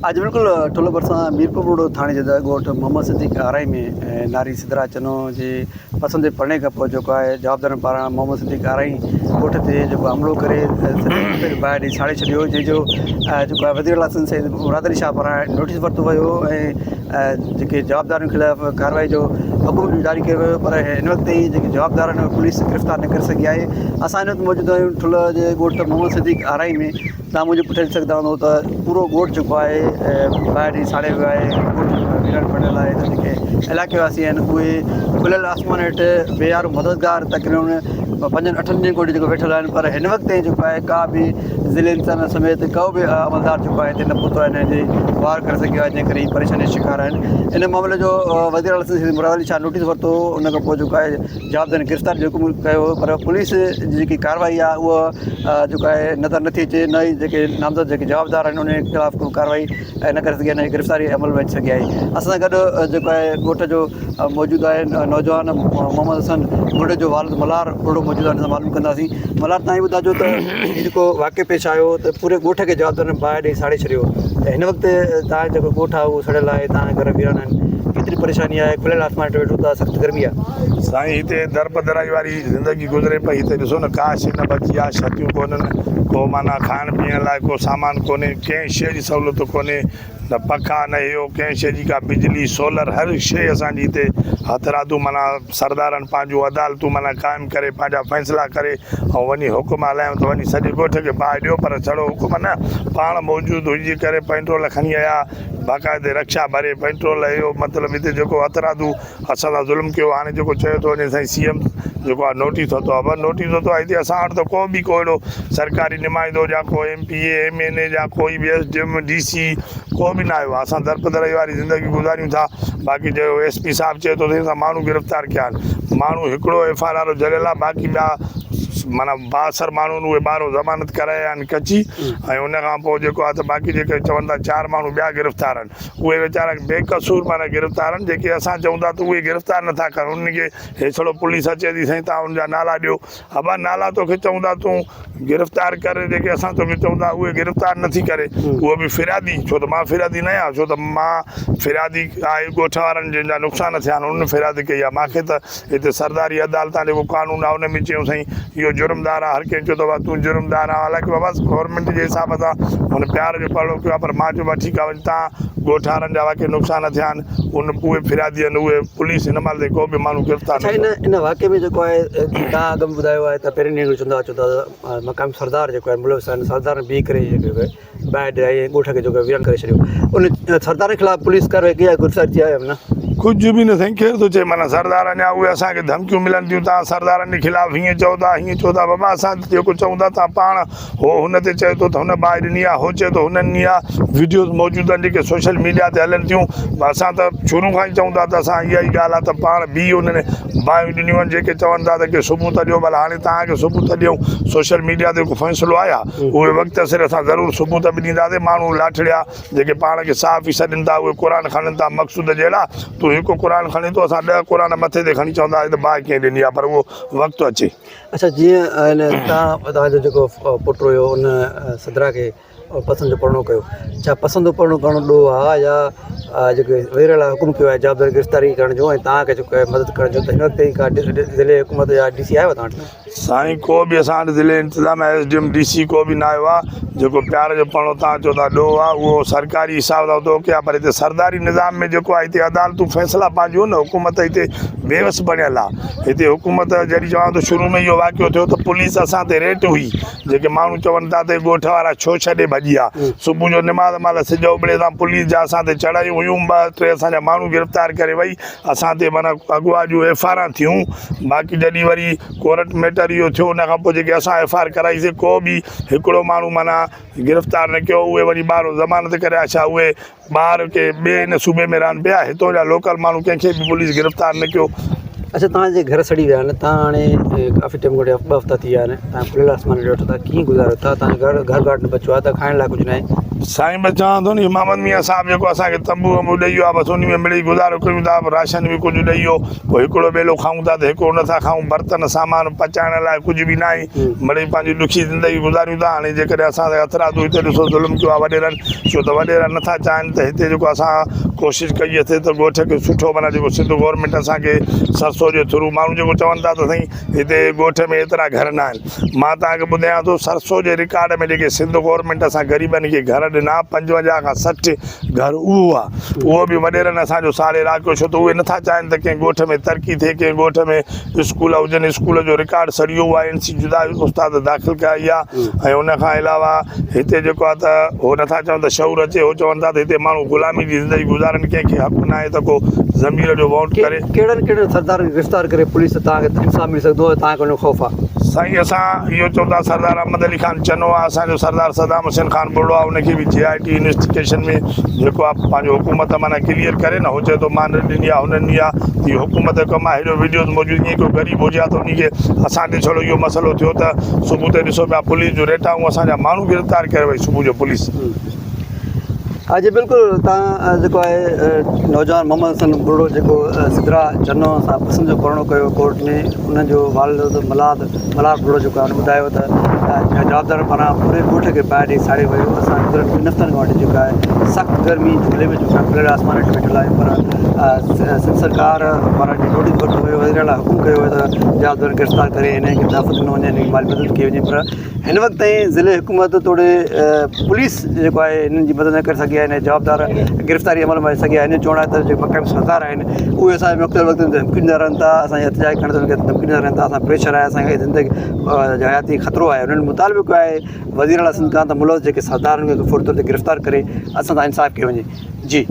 اڄ بلڪل ٺلهه ڀرسان ميرپور روڊ ٿاڻي جي ڳوٺ محمد صديق آرائي ۾ ناري سدرا چنو جي پسند جي پرڻي کان پوء جيڪو آهي جوابدارن پاران محمد صديق آرائي ڳوٺ تي جيڪو حملو ڪري سڄي ڳوٺ کي باهه ڏئي ساڙي ڇڏيو جنهن جو جيڪو آهي وزير اعليٰ سنڌ سيد مراد علي شاهه پاران نوٽيس ورتو ويو ۽ جيڪي جوابدارن خلاف ڪارروائي جو حڪم به جاري ڪيو ويو پر هن وقت تائين جيڪي جوابدار آهن پوليس گرفتار نه ڪري سگهي آهي اسان هن وقت موجود آهيون ٺلهه جي ڳوٺ محمد صديق آرائي ۾ تان منهنجي پٺيان ڏسي سگهندا هوندو ته پورو ڳوٺ جيڪو آهي باهه ڏئي ساڙي ويو آهي ڳوٺ ويران بڻيل آهي ته جيڪي علائقي واسي آهن اهي کليل آسمان هيٺ بي يار مددگار تقريبن پنجن اٺن ڏينهن کان جيڪو ويٺل آهن پر هن وقت تائين جيڪو آهي ڪا به ضلعي انتظاميا سميت ڪو به عملدار جيڪو آهي هتي نه پهتو آهي نه جي وار ڪري سگهيو آهي جنهن ڪري هي پريشاني جو شڪار آهن ان معاملي جو وزير اعليٰ سنڌ مراد علي شاهه نوٽيس ورتو ان کان پوء جيڪو آهي جوابدارن کي گرفتار جو حڪم ڪيو هو پر پوليس جي جيڪي ڪارروائي آهي اها جيڪو آهي نظر نٿي اچي نه ئي جيڪي نامزد جيڪي جوابدار آهن انهن خلاف ڪو ڪارروائي نه ڪري سگهي نه ئي گرفتاري عمل ۾ اچي سگهي آهي اسان سان گڏ جيڪو آهي ڳوٺ جو موجود آهي نوجوان محمد حسن ٻرڙي جو والد ملهار ٻرڙو موجود آهي ان سان معلوم ڪنداسين ملهار تائين ٻڌاجو ته هي جيڪو واقعو پيش آيو ته پوري ڳوٺ کي جوابدارن باهه ڏئي ساڙي ڇڏيو ته هن وقت تان جيڪو ڳوٺ آهي اهو سڙيل آهي تان گهر ويران آهن ڪيتري پريشاني آهي کليل آسمان هيٺ ويٺو ته سخت گرمي آهي. سائين هتي درپدرائي واري زندگي گذري پئي هتي ڏسو نه ڪا شي نه بچي آ ڇتيون ڪونهن ڪو معنيٰ کائڻ پيئڻ لاء ڪو سامان ڪونهي ڪنهن شي جي سهولت ڪونهي نه پکا نه اهو ڪنهن شي جي ڪا بجلي سولر هر شي اسان جي هتي هٿرادو معنيٰ سردارن پنهنجون عدالتون معنيٰ قائم ڪري پنهنجا فيصلا ڪري ۽ وڃي حڪم هلايائون ته وڃي سڄي ڳوٺ کي باهه ڏيو پر ڇڙو حڪم نه پاڻ موجود هجي ڪري پيٽرول کڻي آيا باقاعدي رڪشا ڀري پيٽرول اهو مطلب هتي جيڪو هٿرادو اسان سان ظلم ڪيو هاڻي جيڪو چيو ٿو وڃي سائين سي ايم جيڪو آهي نوٽيس ورتو آهي پر نوٽيس ورتو آهي هتي اسان وٽ ته ڪو به ڪو اهڙو سرڪاري نمائندو يا ڪو M P A M N A يا ڪوئي به S D M D C ڪو به نه آيو آهي اسان درپدرائي واري زندگي گذاريون ٿا باقي چيو ايس پي صاحب چئي ٿو ته اسان ماڻهو گرفتار ڪيا آهن ماڻهو هڪڙو ايف I R جهليل آهي باقي ٻيا معنيٰ بااثر ماڻهو آهن اهي ٻاهرون ضمانت ڪرايا آهن ڪچي ۽ ان کان پوء جيڪو آهي ته باقي جيڪي چون ٿا چار ماڻهو ٻيا گرفتار آهن اهي ويچارا بي قصور معنيٰ گرفتار آهن جيڪي اسان چئون ٿا ته اهي گرفتار نٿا ڪن انهن کي هي ڇڙو پوليس اچي ٿي سائين تان ان جا نالا ڏيو ابا نالا توکي چئون ٿا تون گرفتار ڪر جيڪي اسان توکي چئون ٿا اهي گرفتار نٿي ڪري اهو به فريادي ڇو ته مان فريادي نه آهيان ڇو ته مان فريادي آهي ڳوٺ وارن جن جا نقصان ٿيا آهن انهن فرياد ڪئي آهي مانکي ته هتي سرداري عدالتان جيڪو قانون آهي ان ۾ چيائون سائين اهو جرمدار آهي هر ڪنهن چيو ته بابا تون جرمدار آهين حالانڪه بابا گورنمينٽ جي حساب سان هن پيار جو پرڙو ڪيو آهي پر مان چيو بابا ٺيڪ آهي وڃ تان ڳوٺ وارن جا واقعي نقصان ٿيا آهن ان اهي فريادي آهن اهي پوليس هن مهل تائين ڪو به ماڻهو گرفتار اڇا نه ان ان واقعي ۾ جيڪو آهي تان اڳ ۾ ٻڌايو آهي ته پهرين ڏينهن کان چوندا اچو ته مقامي سردار جيڪو آهي ملوث آهن سردارن بيهي ڪري جيڪو آهي باهه ڏياري ۽ ڳوٺ کي جيڪو ويران ڪري ڇڏيو ان سردارن خلاف پوليس ڪارروائي ڪئي آهي گرفتار ٿي آيا نه؟ ڪجهه به نه سائين ڪير ٿو چئي معنيٰ سردار اڃا اهي اسان کي ڌمڪيون ملن ٿيون تان سردارن جي خلاف هيئن چئو ٿا هيئن چئو ٿا بابا اسان ته جيڪو چئون ٿا تان پاڻ هو هن تي چئي ٿو ته هن باهه ڏني آهي هو چئي ٿو هنن ڏني آهي وڊيوز موجود آهن جيڪي سوشل ميڊيا تي هلن ٿيون اسان ته شروع کان ئي چئون ٿا ته اسان اها ئي ڳالهه آهي ته پاڻ به انهن باهيون ڏنيون آهن جيڪي چون ٿا ته ڪي ثبوت ڏيو ڀلا هاڻي تان کي ثبوت ڏيون سوشل ميڊيا تي ڪو فيصلو آيا اهي وقت سر اسان ضرور ثبوت به ڏينداسين، ماڻهو لاٺڙيا جيڪي پاڻ کي صحافي سڏين ٿا اهي قرآن کڻن ٿا مقصود جهڙا، تون هڪ قرآن کڻين ٿو اسان ڏهه قرآن مٿي تي کڻي چونداسين ته باهه ڪنهن ڏني آهي پر اهو وقت اچي. اڇا جيئن هن تان توهان جو جيڪو پٽ هيو ان صدرا کي پسند جو پرڻو ڪيو ڇا پسند جو پرڻو ڪرڻ ڏوهه آهي يا جيڪي وزير اعليٰ حڪم ڪيو آهي جوابدار گرفتاري ڪرڻ جو ۽ توهان کي جيڪو آهي مدد ڪرڻ جو ته هن وقت تائين ڪا ضلعي حڪومت يا ڊي سي آيو آهي توهان وٽ؟ سائين ڪو به اسان وٽ ضلعي انتظاميا S D M D C ڪو به نه آيو آ جيڪو پيار جو پرڻو تان چئو ٿا ڏوهه آ اهو سرڪاري حساب سان اتي اوڪي آ پر هتي سرداري نظام ۾ جيڪو آ هتي عدالتون فيصلا پنهنجون نه حڪومت هتي بيوس بڻيل آ هتي حڪومت جڏهن چوان ٿو شروع ۾ اهو واقعو ٿيو ته پوليس اسان تي ريٽ هئي جيڪي ماڻهو چون ٿا ته ڳوٺ وارا ڇو ڇڏي ڀڄي آ صبح جو نماز مهل سج اڀڙي سان پوليس جا اسان تي چڙهايون هيون ٻه ٽي اسان جا ماڻهو گرفتار ڪري وئي اسان تي معنيٰ اغوا جون ايف I آران ٿيون باقي جڏهن وري ڪورٽ ميٽر اهو ٿيو ان کان پوء جيڪي اسان ايف I R ڪرائي سي ڪو به هڪڙو ماڻهو معنيٰ گرفتار نه ڪيو اهي وري ٻاهرو ضمانت ڪري آيا اهي ٻاهر ڪي ٻئي ان صوبي ۾ رهن پيا هتو جا لوڪل ماڻهو ڪنهن کي به پوليس گرفتار نه ڪيو. اڇا توهان جي گهر سڙي ويا آهن توهان هاڻي ڪافي ٽائيم کان ٻه هفتا ٿي ويا آهن توهان کليل آسمان هيٺ ويٺو ٿا ڪيئن گذاريو ٿا توهان جو گهر گهر گهاٽ نه بچيو آهي ته کائڻ لاء ڪجهه ناهي. سائين بس چوان ٿو ني محمد ميان صاحب جيڪو اسان کي تنبو ومبو ڏئي ويو آهي بس انهي ۾ مڙئي گذارو ڪريون ٿا راشن به ڪجهه ڏئي ويو پوء هڪڙو ٻيلو کائون ٿا ته هڪڙو نٿا کائون برتن سامان پچائڻ لاء ڪجهه به ناهي مڙئي پنهنجي ڏکي زندگي گذاريون ٿا هاڻي جيڪڏهن اسان سان هٿرادو هتي ڏسو ظلم ڪيو آهي وڏيرن ڇو ته وڏيرا نٿا چاهين ته هتي جيڪو اسان ڪوشش ڪئي اٿي ته ڳوٺ کي سٺو معنيٰ جيڪو سنڌ گورنمينٽ اسان کي سرسو جي ٿرو ماڻهو جيڪو چون ٿا ته سائين هتي ڳوٺ ۾ ايترا گهر نه آهن مان توهان کي ٻڌايان ٿو سرسو جي رڪارڊ ۾ جيڪي سنڌ گورنمينٽ اسان غريبن کي گهر ڏنا 55 کان 60 گهر اهو آ اهو به وڏيرن اسان جو ساڙي راکيو ڇو ته اهي نٿا چاهين ته ڪنهن ڳوٺ ۾ ترقي ٿئي ڪنهن ڳوٺ ۾ اسڪول هجن اسڪول جو رڪارڊ سڙي ويو آ اين سي جدا استاد داخل ڪيا ويا ۽ ان کان علاوه هتي جيڪو آ ته هو نٿا چون ته شعور اچي هو چون ٿا ته هتي ماڻهو غلامي جي زندگي گذارن ڪنهن کي حق ناهي ته ڪو ضمير جو ووٽ ڪري. ڪهڙن ڪهڙن سردارن کي گرفتار ڪري پوليس ته توهان کي انصاف ملي سگهندو ۽ توهان کي ان جو خوف آ. سائين اسان اهو چئون ٿا سردار احمد علي خان چنو آ اسان جو سردار صدام حسين خان ٻرڙو آ ان کي به جي آء ٽي انويسٽيگيشن ۾ جيڪو آ پنهنجو حڪومت معنيٰ ڪليئر ڪري نه هو چئي ٿو مان نه ڏني آ هن ڏني آ ته اهو حڪومت جو ڪم آ هيڏو وڊيوز موجود ائين ڪو غريب هجي ها ته ان کي اسان تي ڇڙو اهو مسئلو ٿيو ته صبح تي ڏسو پيا پوليس جون ريٽائون اسان جا ماڻهو گرفتار ڪري وئي صبح جو پوليس. ها جي بلڪل تان جيڪو آهي نوجوان محمد حسن ٻرڙو جيڪو سدرا چنو سان پسند جو پرڻو ڪيو ڪورٽ ۾ ان جو والد ملاد ملهار ٻرڙو جيڪو آهي ان ٻڌايو ته جوابدارن پاران پوري ڳوٺ کي باهه ڏئي ساڙيو ويو اسان گذريل ٻن هفتن کان وٺي جيڪو آهي سخت گرمي جهولي ۾ جيڪو آهي کليل آسمان هيٺ ويٺل آهيون پر سنڌ سرڪار پاران نوٽيس ورتو ويو وزير اعليٰ حڪم ڪيو ويو ته جوابدارن گرفتار ڪري هن کي تحفظ ڏنو وڃي هن کي مالي مدد ڪئي وڃي پر هن وقت تائين ضلعي حڪومت توڙي پوليس جيڪو آهي هنن جي مدد نه ڪري سگهي آهي ۽ جوابدار گرفتاري عمل ۾ اچي سگهيا آهن چوڻ آهي ته جيڪي مقامي سردار آهن اهي اسان کي مختلف وقتن تي ڌمڪيون ڏيندا رهن ٿا اسان جي احتجاج ڪرڻ تي انهن کي ڌمڪيون ڏيندا رهن ٿا اسان پريشر آهي اسان کي زندگي حياتي خطرو آهي انهن مطالبو ڪيو آهي وزير اعليٰ سنڌ کان ته ملوث جيڪي سردار آهن انهن کي فوري طور تي گرفتار ڪري اسان سان انصاف ڪيو وڃي جي.